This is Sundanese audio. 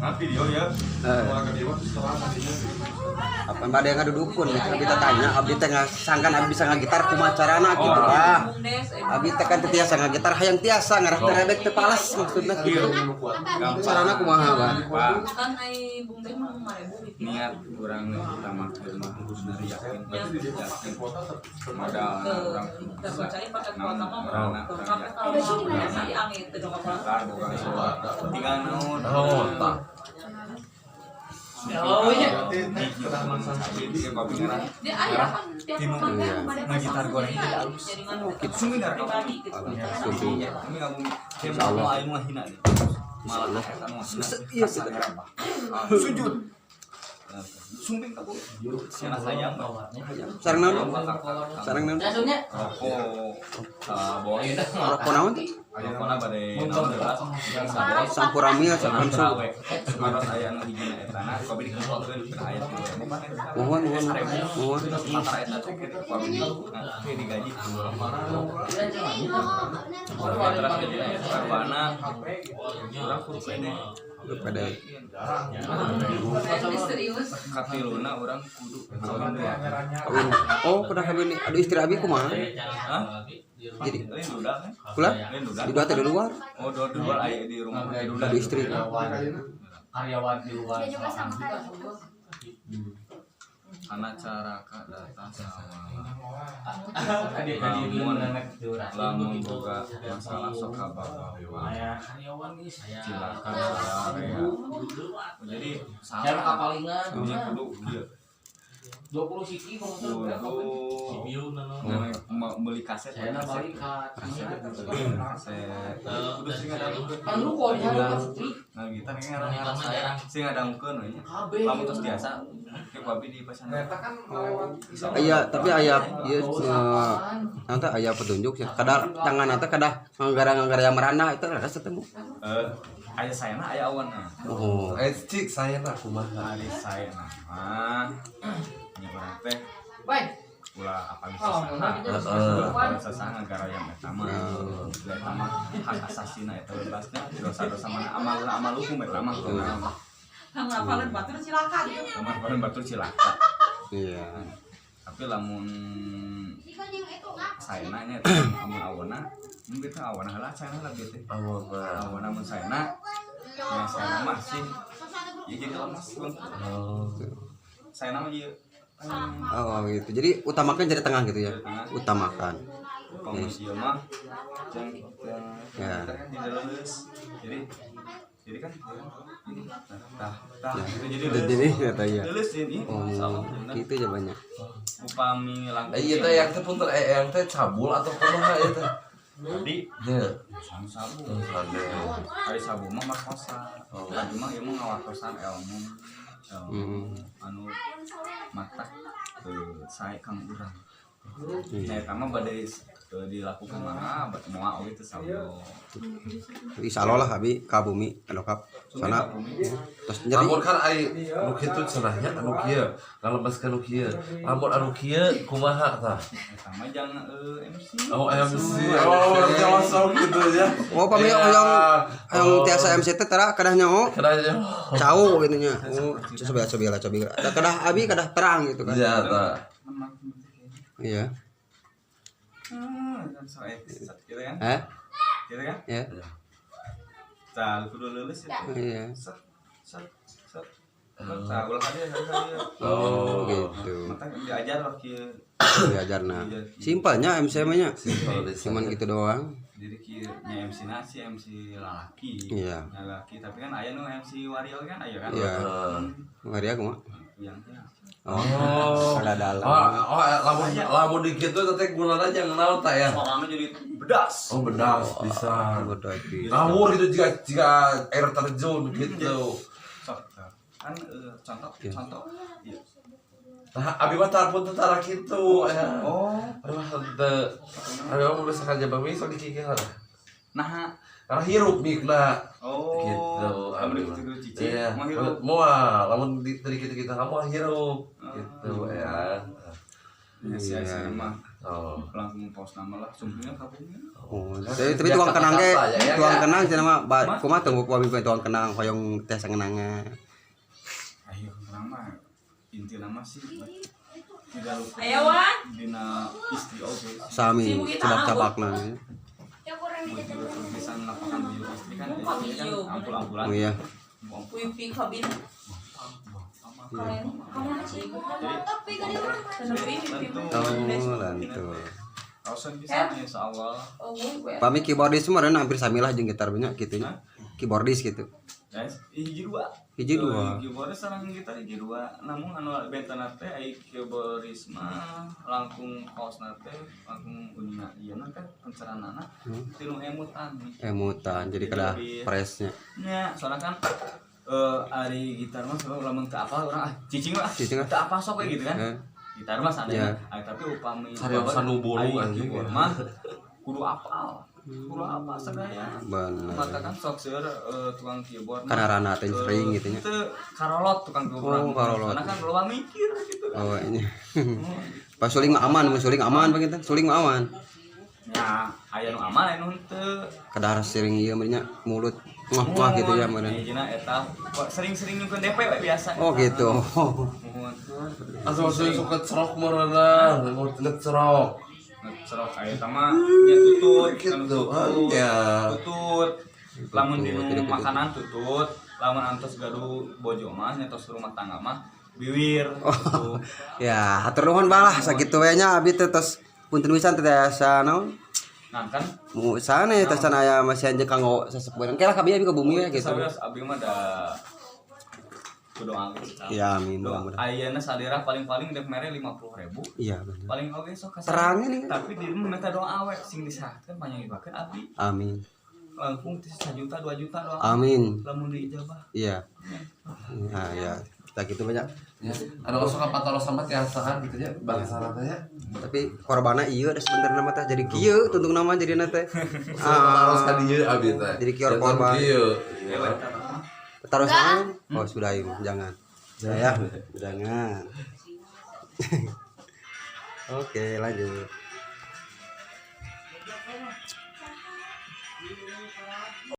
Nah, video ya. Apa bade ngadudukun gitu kita tanya abdi teh sangkan abdi bisa ngagitar kumaha carana gitu ah. Abdi teh kan teu tiasa ngagitar hayang tiasa ngarah teh rebek teu palas maksudna gitu. Carana kumaha, Bah? Kan ai bumdes mah 5.000 gitu. Niat urang utama mah kudus yakin yakin modal urang Terpercaya pakai kuota mah Orang lengkap kalau mau siang itu dong apa. Tinggal naon. Oh, tah. Oh iya. Dia aya kan tiap rumah teh pada Nah, gitar goreng itu halus. Jaringan Sumi dar pribadi gitu. Sumi. Kami nggak bumi. Saya mau aing mah hina deh. Malah eta mah hina. Iya, gitu. Sujud. Sumping ka bumi. Cenah sayang. Sareng naon? Sareng naon? Rokok. Sabon. Rokok naon teh? Rokokna bade naon heula. Sabon. Sampuramil samsu. Supados aya anu hijina eta na kopi dikeluarkeun keur aya 3.000. Mohon mohon mohon. Antara eta teh ku abi di nah, teh digaji. Terus jadina eta kaduana urang kudu pede. Kudu pede. Serius. Katiluna urang kudu kawin dua. Kawin. Oh, pernah kawin nih. Aduh istri abi kumaha? Hah? Jadi Lain duda kan? kula Lain duda. di dua teh di luar. Oh, dua di luar aya di rumah teh duda. Aduh istri. Karyawan di luar. Dia juga sama kayak gitu. Karena cara datang sawah. Tadi tadi Lamun anak curah. Lamun boga masalah sok ka bawa. Karyawan nih saya. Cilaka salah. Jadi Saya salah. kapalingan. Kudu kudu ieu. 20 siki kalau nggak salah. Kudu beli kaset. Saya nak balik ke Kaset. Kaset. Kudu sing ngadangukeun. Kan lu kok di hari Sri. Nah, gitar ngarang saya sing ngadangukeun we nya. KB. Lamun tos biasa ke ku abi di pasantren. Aya tapi aya ieu nanti aya petunjuk sih. Kadar tangan nanti kadah nganggara-nganggara yang merana itu rada setemu. Eh, aya sayana aya awanna. Oh. Eh, cik saya nak kumaha. Ari sayana mah nya urang teh Baik. ulah apa bisa Oh, saha. Heeh. Ulah bisa saha ngagara yang eta mah. Eta mah hak asasina eta bebasnya dosa-dosa mana amal amal hukum eta mah. Ngapalin batur silakan gitu. Amal paling batur cilaka. Iya. Tapi lamun sayana nya eta lamun awana mungkin teh awana heula sayana heula teh. Awana. Awana mun sayana ya sayana mah sih ya jadi lemas. Oh. Sayana mah ieu. Oh gitu. Jadi utamakan jadi tengah gitu ya. Utamakan. Kalau ieu mah jang Ya. jadi lemes. Jadi kan ini tah tah gitu jadi Jadi kata ya. leles ini. Oh, gitu jawabannya. Upami langkung. Eh, iya teh yang teh punten eh yang teh cabul atau kumaha ieu teh? Tadi Nya. sabu sabu. Oh, sande. Ari sabu mah markosa. Tadi mah ieu mah ngawartosan ilmu. Ilmu anu mata sae kang urang. Nah, eta mah bade dilakukan mah moal oge teu sawo. Insya Allah lah abi ka bumi lokap sana terus nyeri Lamun kan ai nu kitu cenahnya anu kieu, ngalebaskeun nu kieu. Lamun anu kieu kumaha tah? Eta mah jangan MC. Oh, MC. Oh, berarti langsung gitu ya. Oh, pami Iya. hoyong hoyong Oh. tiasa MC teh tara kadah nyaho Kadang cau gitu nya. Oh, coba coba lah coba. Kadah abi kadah terang gitu kan. Iya, tah. Iya. So, gitu kan? Eh? Gitu kan? Ya. Tah, kudu leuleus itu. Iya. Set set set. Tah, ulah ka dieu, ka dieu. Oh, gitu. Mata diajar lah kieu. Diajarna. Simpelnya MC mah nya. Simpel Cuman gitu doang. Jadi kieu nya MC na si MC lalaki. Iya. Lalaki, tapi kan aya nu MC wario kan aya kan. Iya. Heeh. Maria kumaha? Yang teh. Oh, ada dalam. Oh, oh, lamun lamun di kitu teh gunana jangan naon tah ya. Suaranya jadi bedas. Oh, bedas bisa. Berarti. Ngawur gitu jika jika air terjun gitu. Sok kan contoh contoh. Iya. Nah, abi mah tar pun teu tara kitu ya. Oh, Abi mah henteu. Abi mah mun misalkan jabang mi sok dikikir lah. nah Karena hirup mikna oh gitu. Lamun Abi mah. dikitu cici, Iya. mau hirup. Moal, lamun di dari kitu kita kamu hirup gitu ya. Ya, sia sia mah. Oh. Langsung pos nama lah sumpingnya kabungnya. Oh, tapi tuang kenang ge, tuang kenang cenah mah kumaha tuh upami tuang kenang hoyong teh sangenangan. Ayo kenang mah inti nama sih tidak lupa. Ayo Wan. Dina istri oge. Sami cabak-cabakna. Bisa napakan di istri kan ampul-ampulan. Oh iya. Wifi kabin. Oh, lantu. Pami keyboardis mah hampir samilah jeung gitar banyak gitu nya. Keyboardis gitu. Guys, hiji dua. Hiji dua. Keyboardis sareng gitar hiji dua. Namun anu bentana teh ai keyboardis mah langkung kaosna teh langkung uninga ieu na teh penceranana tinu emutan. Emutan jadi kada presnya. Nya, soalna kan ari gitar mah selalu lamun teu apal urang ah cicing lah. Cicing lah. Teu apal sok we gitu kan. Gitar mah seandainya, tapi upami Sariosan nu bulu anjing mah kudu apal. Kudu apal sadaya. Bener. Maka kan sok seueur tukang keyboard Karena rana teh sering gitu nya. Teu karolot tukang keyboard. Oh, karolot. Karena kan loba mikir gitu kan. Oh, ini. Pas suling mah aman, mun suling aman panginten. Suling mah aman. Ya, aya nu aman aya nu henteu. Kadar sering ieu mah nya mulut wah gitu ya meureun. Hijina eta sering-sering nyungkeun DP we biasa. Oh gitu. Muhun. Asal suka cerok meureunna, ngecerok. Ngecerok aya eta mah nya tutut gitu. Ya. Tutut. Lamun dinu makanan tutut, lamun antos gaduh bojo mah nya tos rumah tangga mah biwir gitu. Ya, hatur nuhun balah sakitu we nya abi teh tos punten pisan teh asa naon. Nah kan mu sana teh sana aya masih anjeun kanggo sasepuh. Engke lah kabeh abi ke bumi we gitu. Sabeus abi mah da kudu alus. Ya amin mudah-mudahan. Ayeuna salira paling-paling dek mere 50.000. Iya bener. Paling oge sok kasih. Terangnya nih. Tapi di rumah minta doa we sing disahatkeun panyangibakeun abdi. Amin. Langkung ti 1 juta 2 juta doa. Amin. Lamun diijabah. Iya. Nah, ya. Kita gitu banyak. Ya, anu sok kapataros sama tiasaan gitu nya bangsana teh nya. Tapi korbanna ieu da sebenarnya mah teh jadi kieu tuntung nama jadi teh. Taros ka dieu abi teh. Jadi kieu korban. Kieu. Taruh sana. Oh, sudah ini, jangan. Ya, jangan. Oke, lanjut.